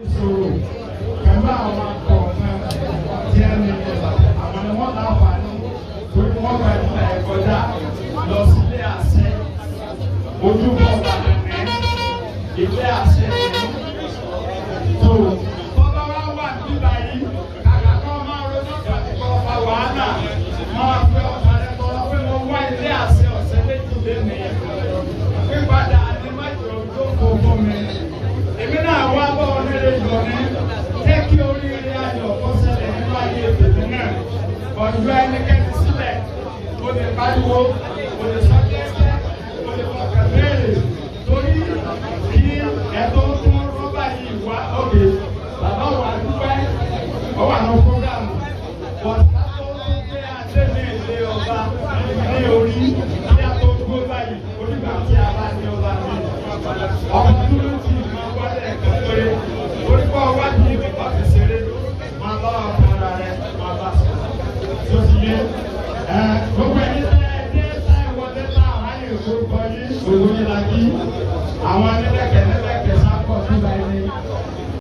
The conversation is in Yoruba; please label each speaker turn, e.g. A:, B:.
A: Ìṣòro pẹ̀lú àwọn kọ̀ọ̀kan tí ẹni àwọn ni wọ́n láǹfààní torí wọ́n gba ìgbà ẹ̀ kọjá lọ sílé àṣẹ ojúbọ Ìbàdàn ní ilé àṣẹ tó tọ́lá wá wà níbà yìí. Kàkà kọ́ máa ronú tàbí kọ́ fa wàhálà, máa fi ọkàn rẹ tọrọ pé mo wá ilé àṣẹ ọ̀sẹ̀ 2 lé ní pípadà ní májò jókòó fún mi. Èmi náà wá bọ́ onílé jọ ní jẹ́ kí oríire ayọ̀ kó ṣẹlẹ̀ nínú ayé tèmi náà. Ọ̀dọ́ ẹnikẹ́ni sílẹ̀, o lè pariwo, o lè sọ jẹ́jẹ́, o lè fọkàn béèrè torí kí ẹ̀tọ́ tó rọ́bà yìí wá òkè. Bàbá wa dúpẹ́, ó wà ní fúgàmù bọ̀dá tó gbé adé ní ilé ọba ní orí kí a tó gbó báyìí onígbà tí a bá ní ọba mi. Ọmọ dúró tí máa wálé ẹ̀kan péré oríkọ́ wájú ìgbà fi ṣeré, máa bá ọkàn ara rẹ máa bá sọ̀rọ̀ tó ti yé ẹ. Gbogbo ẹni tẹ́ ẹ dé tá ẹ wọlé tá a ráyè orúkọ yìí, gbogbo yín la kí àwọn nílẹ̀kẹ̀ nílẹ̀kẹ̀ sápọ̀ nígbà yìí.